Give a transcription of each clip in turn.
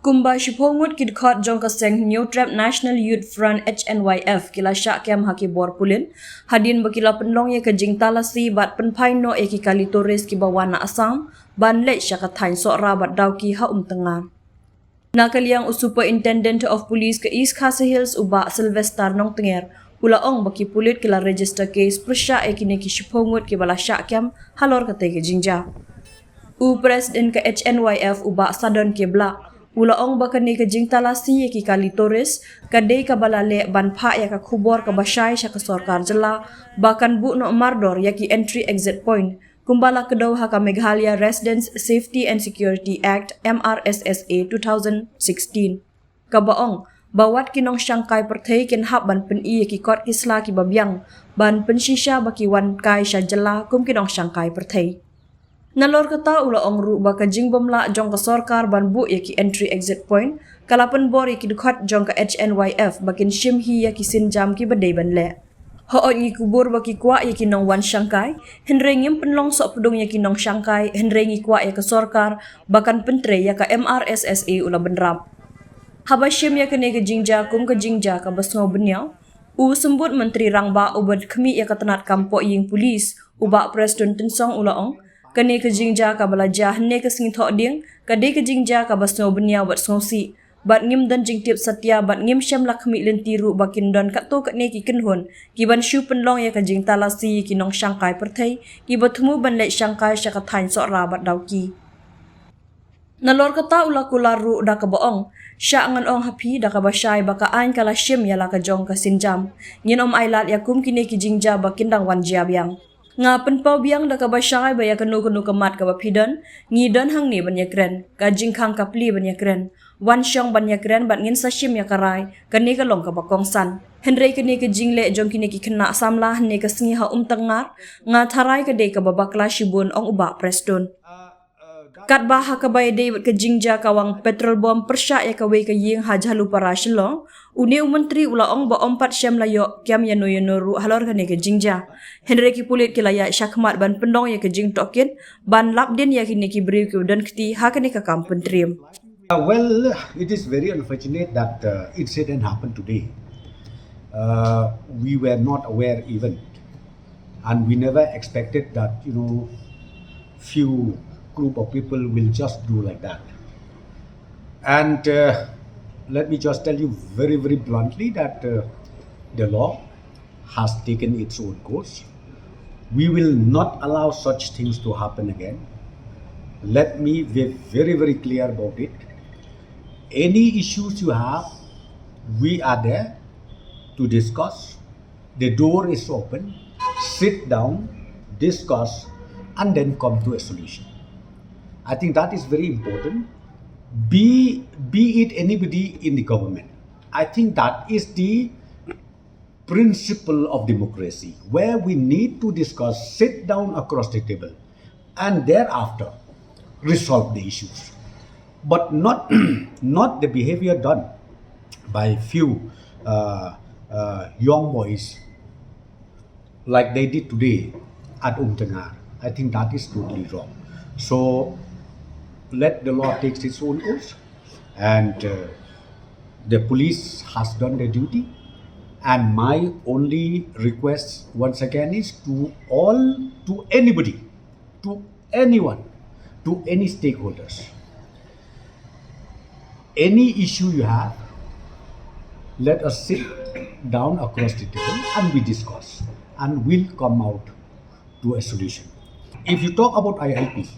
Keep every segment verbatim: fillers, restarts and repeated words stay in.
Kumba shiphew ngut ki dkhot jong ka seng Hynñiewtrep National Youth Front H N Y F ki la shah kem ha ki bor pulit hadien ba ki la pynlong ïa ka jingtalasi bad pynphai noh ïa ki kali tourist kiba wan na Assam ban leit sha ka thaiñ Sohra bad Dawki ha Umtnga. Na ka liang u Superintendent of Police ka East Khasi Hills u Bah Sylvester Nongtnger u la ong ba ki pulit ki la register case pyrshah ïa kine ki shiphew ngut kiba la shah kem halor katei ka jingjia. U President ka H N Y F u Bah Sadon K Blah u la ong ba kane ka jingtalasi ïa ki kali tourist ka dei kaba la leh ban phah ïa ka khubor kaba shai sha ka sorkar jylla ba kan buh noh mardor ïa ki entry exit point kumba la kdew ha ka Meghalaya Residents Safety and Security Act, M R S S A, two thousand sixteen. Kaba ong ba wat ki nongshangkai pyrthei kin hap ban pyni ïa ki kot ki sla kiba biang ban pynshisha ba ki wan kai sha jylla kum ki nongshangkai pyrthei. Nalor kata u la ong ruh ba ka jingbymlah jong ka sorkar ban buh ïa ki entry exit point ka la pynbor ïa ki dkhot jong ka H N Y F ba kin shim hi ïa ki sienjam kiba dei ban leh. Hooid ngi kubur ba ki kwah ïa ki nongwan shangkai, hynrei ngim pynlong sohpdung ïa ki nongshangkai, hynrei ngi kwah ïa ka sorkar ba kan pyntrei ïa ka M R S S A, u la bynrap. Haba shim ïa kane ka jingjia kum ka jingjia kaba sngew bynñiaw, u Symbud Myntri Rangbah uba khmih ïa ka tnat kam pohïing pulit, u Bah Prestone Tynsong u la ong, kane ka jingjia kaba la jia hynne ka sngi Thohdieng ka dei ka jingjia kaba sngew bynñiaw bad sngewsih. Bad ngim don jingtip satia bad ngim shym la khmih lynti ruh ba kin don katto katne ki kynhun kiban shu pynlong ïa ka jingtalasi ïa ki nongshangkai pyrthei kiba thmu ban leit shangkai sha ka thaiñ Sohra bad Dawki. Nalor kata u la kular ruh da kaba ong, shah ngan ong ha phi da kaba shai ba ka aiñ ka la shim ïa la ka jong ka sienjam. Ngin ym ailad ïa kum kine ki jingjia ba kin dang wan jia biang. Nga pynpaw biang da kaba shai ba ïa kano kano ka mat kaba phi don, ngi don hangne ban ïakren, ka jingkhang ka plie ban ïakren. Wan shong ban ïakren bad ngin sa shim ïa ka rai, kane ka long kaba kongsan. Hynrei kane ka jingleh jong kine ki khynnah samla hynne ka sngi ha Umtngar, nga tharai ka dei kaba bakla shibun, ong u Bah Prestone. Katba ha kaba ïadei bad ka jingjia ka wang petrol bomb pyrshah ïa kawei ka ïing ha Jhalupara Shillong, une u myntri u la ong ba ym pat shym la ïoh kem ïano ïano ruh halor kane ka jingjia. Hynrei ki pulit ki la ïaid shakhmat ban pynlong ïa ka jingtohkit ban lap dien ïa kine ki briew kiba don kti ha kane ka kam pyntriem. Uh, well, it is very unfortunate that uh, incident happened today. Uh, we were not aware even, and we never expected that, you know, few group of people will just do like that. And uh, let me just tell you very, very bluntly that uh, the law has taken its own course. We will not allow such things to happen again. Let me be very, very clear about it. Any issues you have, we are there to discuss. The door is open. Sit down, discuss, and then come to a solution. I think that is very important. Be, be it anybody in the government. I think that is the principle of democracy, where we need to discuss, sit down across the table, and thereafter resolve the issues. But not, not the behavior done by few uh, uh, young boys like they did today at Umtngar. I think that is totally wrong. So let the law take its own course, and uh, the police has done their duty. And my only request once again is to all, to anybody, to anyone, to any stakeholders. Any issue you have, let us sit down across the table and we discuss, and we'll come out to a solution. If you talk about I L P,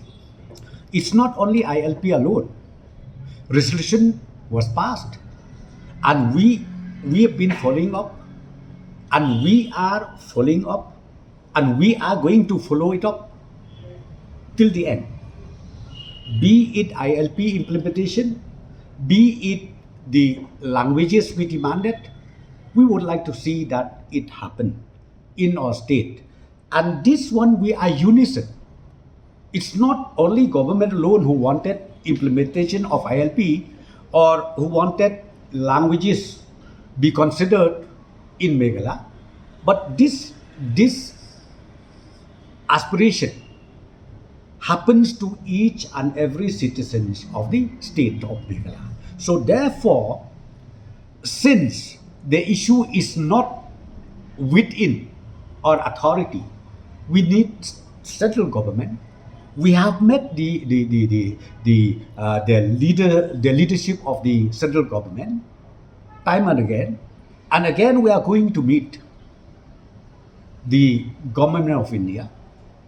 it's not only I L P alone. Resolution was passed, and we we have been following up, and we are following up, and we are going to follow it up till the end. Be it I L P implementation, be it the languages we demanded, we would like to see that it happen in our state. And this one, we are unison. It's not only government alone who wanted implementation of I L P or who wanted languages be considered in Meghalaya, but this this aspiration happens to each and every citizens of the state of Meghalaya. So therefore, since the issue is not within our authority, we need central government. We have met the the the the, the, uh, the leader the leadership of the central government time and again, and again we are going to meet the government of India.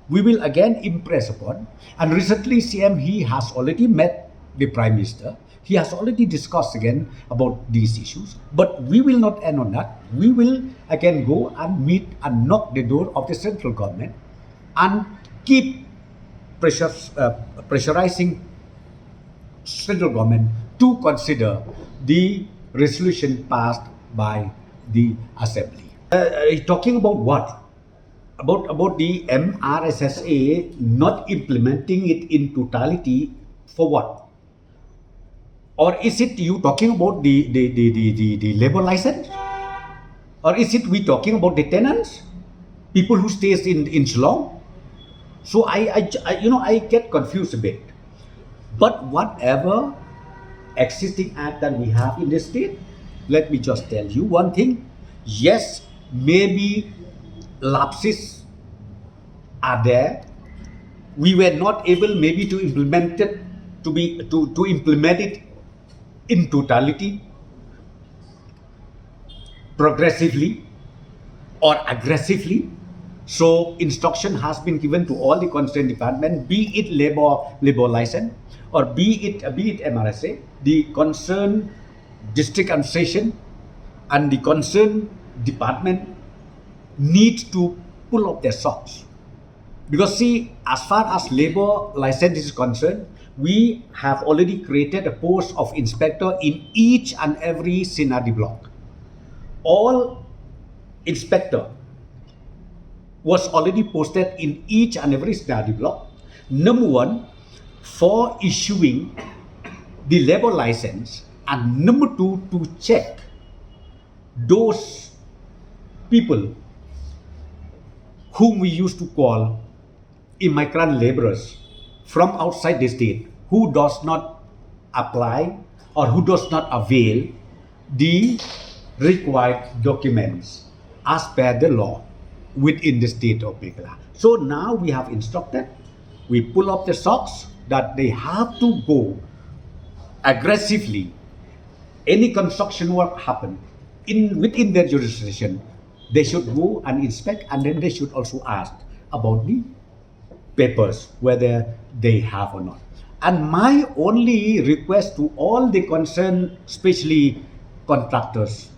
We will again impress upon. And recently, C M, he has already met the Prime Minister. He has already discussed again about these issues. But we will not end on that. We will again go and meet and knock the door of the central government and keep pressure, uh, pressurizing central government to consider the resolution passed by the assembly. Uh, uh, talking about what? About about the M R S S A not implementing it in totality for what? Or is it you talking about the the the the, the, the labor license? Or is it we talking about the tenants, people who stays in in Shillong? So I, I, I you know I get confused a bit. But whatever existing act that we have in this state, let me just tell you one thing. Yes, maybe lapses are there. We were not able maybe to implement it to be to, to implement it in totality, progressively or aggressively. So instruction has been given to all the concerned department, be it labor labor license or be it be it M R S A, the concerned district administration and the concerned department need to pull up their socks. Because see, as far as labor license is concerned, we have already created a post of inspector in each and every C N R D block. All inspector was already posted in each and every C N R D block. Number one, for issuing the labor license, and number two, to check those people whom we used to call immigrant laborers from outside the state who does not apply or who does not avail the required documents as per the law within the state of Meghalaya. So now we have instructed, we pull up the socks that they have to go aggressively. Any construction work happen in within their jurisdiction, they should go and inspect, and then they should also ask about the papers, whether they have or not. And my only request to all the concerned, especially contractors,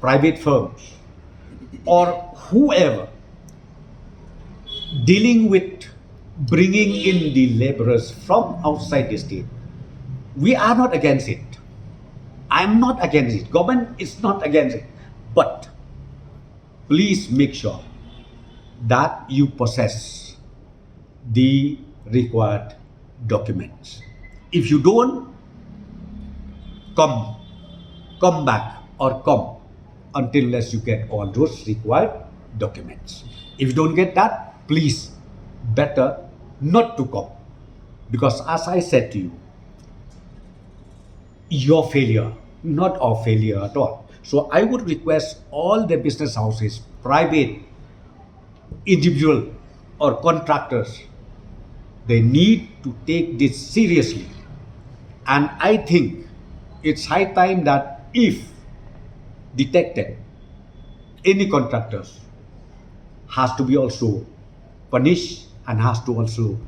private firms, or whoever dealing with bringing in the laborers from outside the state, we are not against it. I'm not against it. Government is not against it. But please make sure that you possess the required documents. If you don't, come, come back or come until unless you get all those required documents. If you don't get that, please, better not to come. Because as I said to you, your failure, not our failure at all. So I would request all the business houses, private, individual or contractors, they need to take this seriously. And I think it's high time that if detected, any contractors has to be also punished and has to also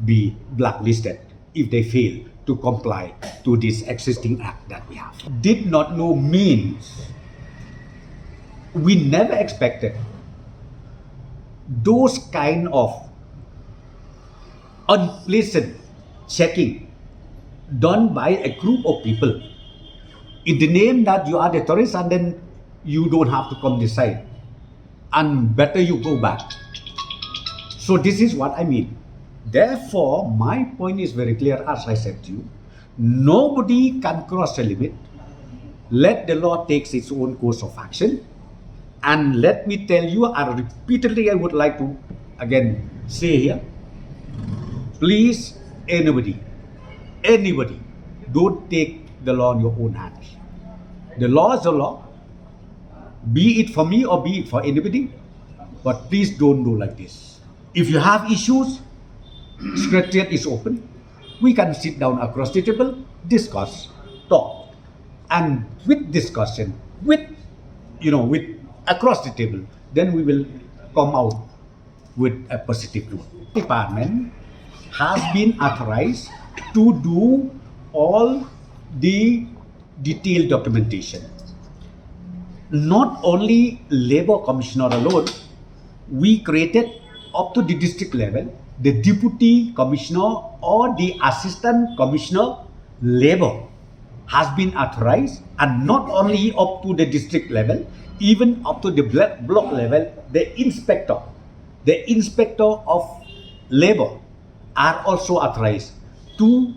be blacklisted if they fail to comply to this existing act that we have. Did not know means we never expected those kind of unpleasant checking done by a group of people in the name that you are the tourist and then you don't have to come this side and better you go back. So this is what I mean. Therefore, my point is very clear, as I said to you. Nobody can cross the limit. Let the law takes its own course of action. And let me tell you, and repeatedly I would like to again say here, please, anybody, anybody, don't take the law in your own hands. The law is the law, be it for me or be it for anybody, but please don't do like this. If you have issues, Secretariat is open. We can sit down across the table, discuss, talk. And with discussion, with, you know, with across the table, then we will come out with a positive note. Department has been authorized to do all the detailed documentation. Not only labor commissioner alone, we created up to the district level, the deputy commissioner or the assistant commissioner labor has been authorized, and not only up to the district level, even up to the blo- block level, the inspector, the inspector of labor are also authorized to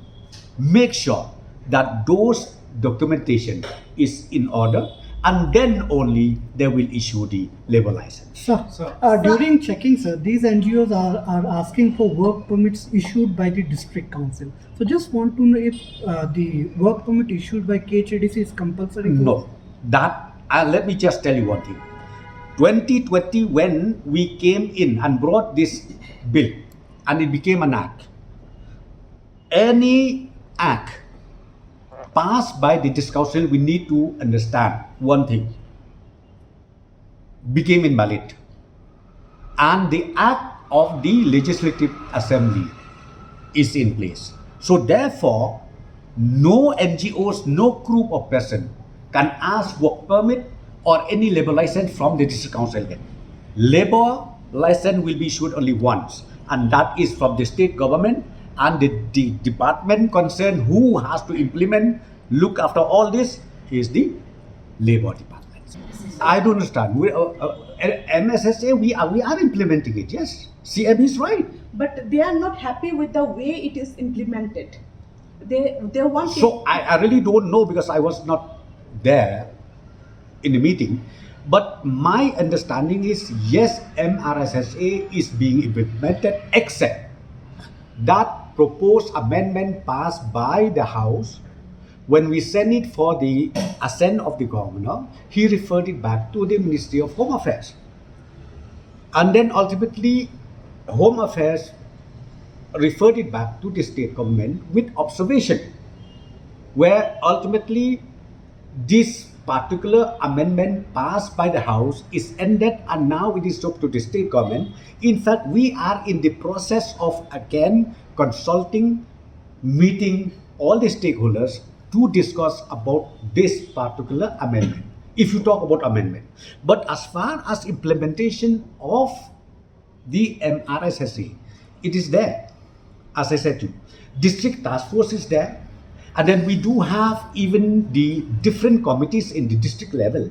make sure that those documentation is in order, and then only they will issue the labor license. Sir, uh, during checking, sir, these N G Os are, are asking for work permits issued by the district council. So just want to know if uh, the work permit issued by K H A D C is compulsory. For No, that uh, let me just tell you one thing. twenty twenty, when we came in and brought this bill, and it became an act. Any act passed by the district council, we need to understand one thing, became invalid, and the act of the Legislative Assembly is in place. So therefore, no N G Os, no group of person can ask work permit or any labor license from the district council again. Labor license will be issued only once, and that is from the state government, and the, the department concerned who has to implement, look after all this is the labor department. I don't understand. We, uh, uh, M S S A, we are, we are implementing it, yes. C M is right. But they are not happy with the way it is implemented. They they want So I, I really don't know because I was not there in the meeting. But my understanding is, yes, M R S S A is being implemented, except that proposed amendment passed by the House, when we sent it for the assent of the governor, he referred it back to the Ministry of Home Affairs. And then ultimately, Home Affairs referred it back to the state government with observation, where ultimately this particular amendment passed by the House is ended, and now it is up to the state government. In fact, we are in the process of again consulting, meeting all the stakeholders to discuss about this particular amendment, if you talk about amendment. But as far as implementation of the M R S S A, it is there. As I said to you, district task force is there, and then we do have even the different committees in the district level,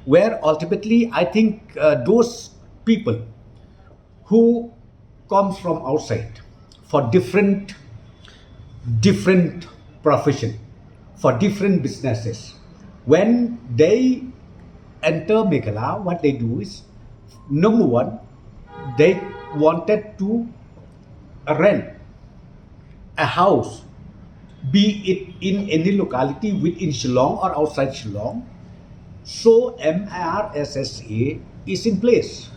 where ultimately I think uh, those people who comes from outside for different different profession, for different businesses, when they enter Meghalaya, what they do is, number one, they wanted to rent a house, be it in any locality within Shillong or outside Shillong. So M R S S A is in place.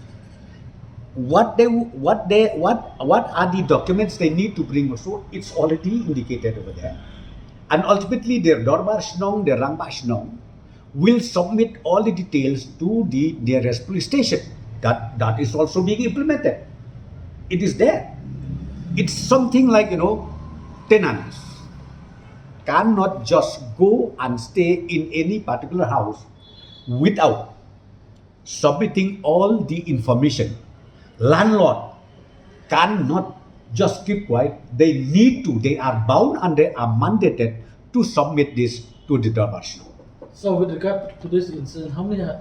What they what they what what are the documents they need to bring also, it's already indicated over there. And ultimately their Dorbar Shnong, their Rangbah Shnong will submit all the details to the nearest police station. That that is also being implemented. It is there. It's something like, you know, tenants cannot just go and stay in any particular house without submitting all the information. Landlord cannot just keep quiet. They need to, they are bound and they are mandated to submit this to the Dorbar Shnong. So with regard to this incident, how many uh,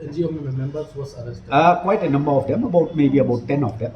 N G O members was arrested? Uh, quite a number of them, about maybe about ten of them.